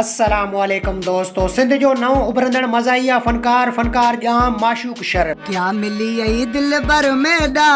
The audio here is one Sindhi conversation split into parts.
السلام عليڪم دوستو سنڌ جو نئون اڀرندڙ مزاحيه فنڪار فنڪار ڄام معشوق شر. ڪيا مليئي دلبر ميڏا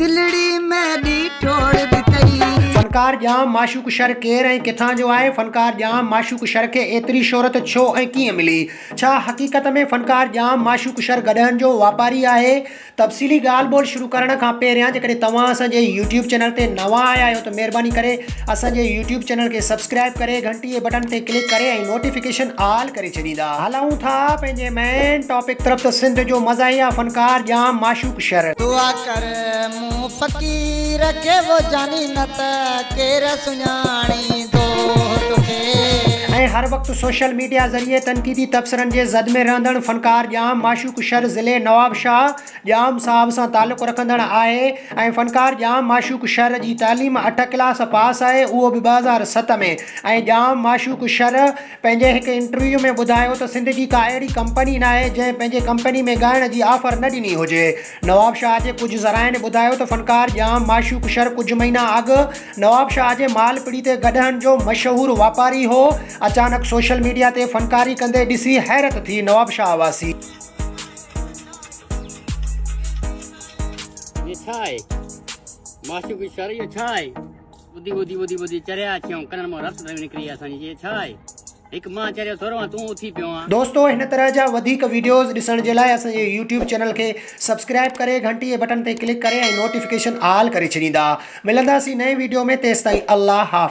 دلڙي ميڏي ٽوڙ ڏتئي. فنڪار ڄام معشوق شر ڪير ۽ ڪٿان جو آهي؟ فنڪار ڄام معشوق شر کي ايتري شهرت ڇو ۽ ڪيئن ملي؟ ڇا حقيقت ۾ فنڪار ڄام معشوق شر گڏهن جو واپاري آهي؟ تفصيلي ڳالهه ٻولهه شروع ڪرڻ کان پهريان جيڪڏهن توهان اسان جي يوٽيوب چينل تي نوان آيا آهيو ته مهرباني ڪري اسان جي يوٽيوب چينل کي سبسڪرائب ڪري گهنٽي جي بٽڻ تي ڪلڪ ڪري ۽ نوٽيفڪيشن آل ڪري ڇڏيندا. هلون ٿا پنهنجي مين ٽاپڪ طرف ته سنڌ جو مزاحيه فنڪار ڄام معشوق شر. دعا ڪر مون فقير کي وو جاني نه ته ڪير سڃاڻيندو توکي. ۽ هر وقت سوشل ميڊيا ذريعي تنقيدي تبصرن جي زد ۾ رهندڙ فنڪار ڄام معشوق شھر ضلعي نوابشاهه ڄام صاحب سان تعلق رکندڙ آهي ۽ فنڪار ڄام معشوق شھر جي تعليم اٺ ڪلاس پاس آهي اهو به 2007 ۾ ۽ ڄام معشوق شھر پنهنجي هڪ انٽرويو ۾ ٻڌايو ته سنڌ جي ڪا اهڙي ڪمپني ناهي جنهن پنهنجي ڪمپني ۾ ڳائڻ جي آفر نه ڏني هجي نوابشاهه جي ڪجهه ذرائعن ٻڌايو ته فنڪار ڄام معشوق شر ڪجهه مهينا اڳ نوابشاهه جي مال پڙي تي گڏهن جو مشهور واپاري هو، اچانڪ سوشل ميڊيا تي فنڪاري ڪندي ڏسي حيرت ٿي، نوابشاهه واسي. هي ڇا آهي؟ معشوق شر اهو ڇا آهي؟ ٻڌي ٻڌي ٻڌي ٻڌي چريا ٿيون ڪنن مان رت پيو نڪري اسان جي ڇا آهي؟ هڪ مان چريو ٿورو آن تون اٿي پيو آن. دوستو هن طرح جا وڌيڪ ويڊيوز ڏسڻ جي لاء اسان جي يوٽيوب چينل کي سبسڪرائب ڪري گهنٽي جي بٽڻ تي ڪلڪ ڪري ۽ نوٽيفڪيشن آل ڪري ڇڏيندا ملنداسين نئين ويڊيو ۾ تيستائين الله حافظ.